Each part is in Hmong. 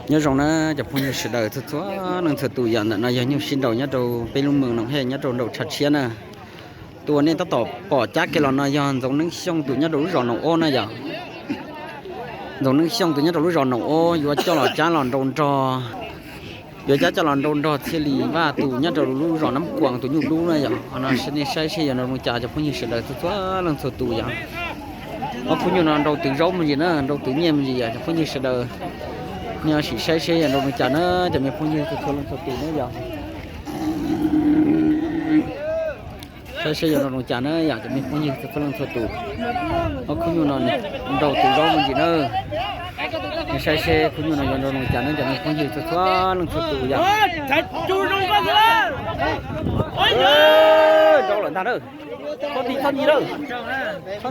Nyob zoo na cov phooj ywg sawv daws txhua txhua leej txhua tus, yog ntawm no yog nyuj sib nraus nyob rau peb lub moos Noom Hej nyob rau nraum Tshav Tshiab na. Tus uas nej tab tom pom cab kiag los no yog Ntxoov Neeb Xyooj tus nyob rau lub zos Noom Ob na yom. Ntxoov Neeb Xyooj tus nyob rau lub zos Noom Ob yuav coj los cab los nraus nrog, yuav cab coj los nraus nrog Txhiaj Lis Vaj tus nyob rau lub zos Nab Kuam tus nyuj dub na yom. Qhov no nej saib seb yuav nraus zoo cas cov phooj ywg sawv daws txhua txhua leej txhua tus yom. Ob khub nyuj no nraus twv zaub me ntsis na, nraus twv nyiaj me ntsis yom cov phooj ywg sawv daws. Nej sim saib seb yuav nraus zoo cas na cov me phooj ywg txhua txhua leej txhua tus na yom. Saib seb yuav nraus zoo cas na yom cov me phooj ywg txhua txhua leej txhua tus. Ob khub nyuj no nraus twv zaub me ntsis na. Nej saib seb khub nyuj no yuav nraus zoo cas na cov me phooj ywg txhua txhua leej txhua tus yom. Nraus lawm ntag na. Txhob nti, txhob nti na. Txhob nti,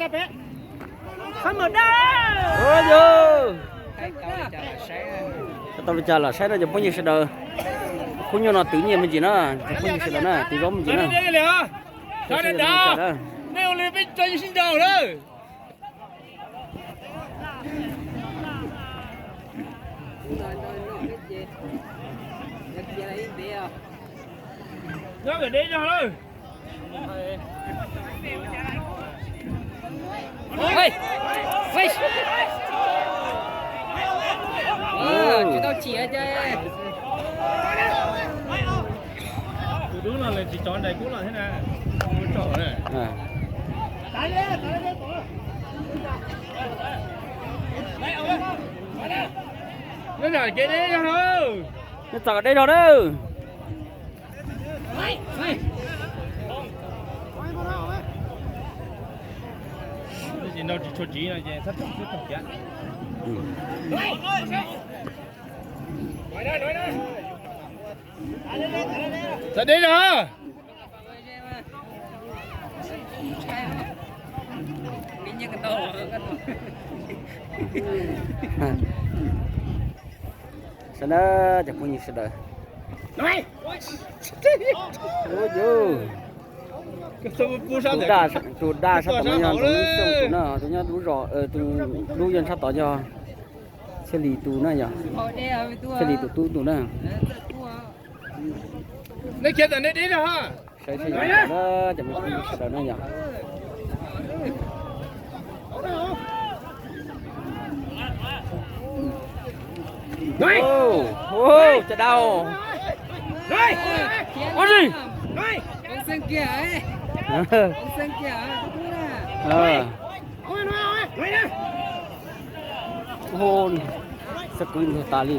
txhob nti. Txhob nti, txhob nti. Tau li cas los saib na cov phooj ywg sawv daws. Khub nyuj no twv nyiaj me ntsis na, cov phooj ywg sawv daws na, twv zaub me ntsis na. Tsis tau chim ces. Tus dub no tsis tso ntais kub los thiab na. Neb txom deb zog na. Txom deb zog. Sawv daws cov phooj ywg sawv daws. Tus daj sab tom no yog Ntxoov Neeb Xyooj tus na, tus nyob lub zos, tus dub yog sab tod yog Txhiaj Lis tus na yom. Txhiaj Lis tus tub tus na. Saib seb yuav ua cas na cov me phooj ywg sawv daws na yom. Cov dau. Ua li. Xab kwv ntug tas li.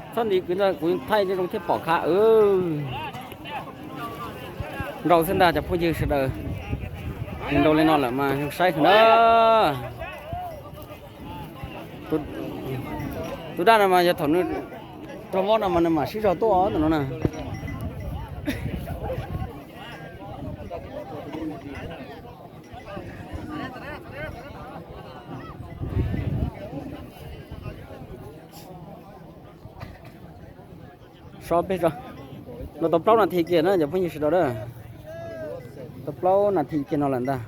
Txhob nti kwv ntag, kuv thaij zoo thiaj pom kha. Nraus xwb ntag cov phooj ywg sawv daws. Nraus li no lawm mas zoo saib kawg na. Tus daj no mas yog thaum nws raug mob no mas nws mam sib zog tuaj ntawm no na. So peb so, no tau plaub nas this kiag na cov phooj ywg sawv daws na. Tau plaub nas this kiag no lawm ntag.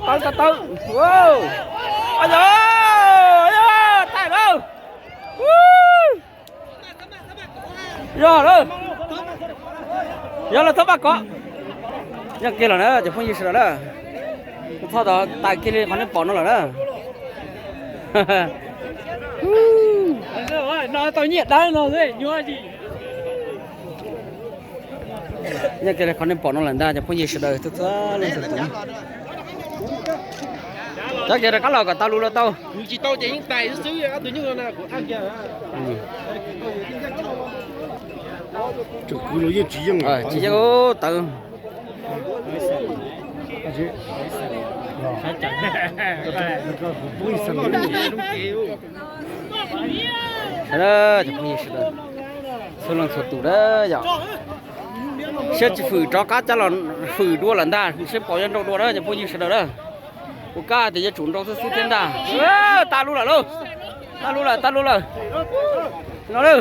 Tau tau tau. Yog lawm. Yog lawm txhob pab kov. Yeej kiag lawm na cov phooj ywg sawv daws na. Txhob tau tag kiag li qhov nej pom no lawm na. Tau nyiaj dawb no. Yeej kiag li qhov nej pom no lawm ntag cov phooj ywg sawv daws txhua txhua leej txhua tus. Cov kiag rov qab los kom tau lus los tau. Tsis tau ces yeej tais xwb xwb ob tug nyuj no na kuv ab kiag. Tsis yeej tawv. Sawv daws cov phooj ywg sawv daws, txhua leej txhua tus na yom, siab tsis fwm rov qab cab los fwm dua lawm ntag, seb pom yuav nrau dua na cov phooj ywg sawv daws na. Kuv kab tias yuav tsum nrau xwb xwb thiab ntag. Tag lub lawm lauj, tag lub lawm, tag lub lawm. No lawm.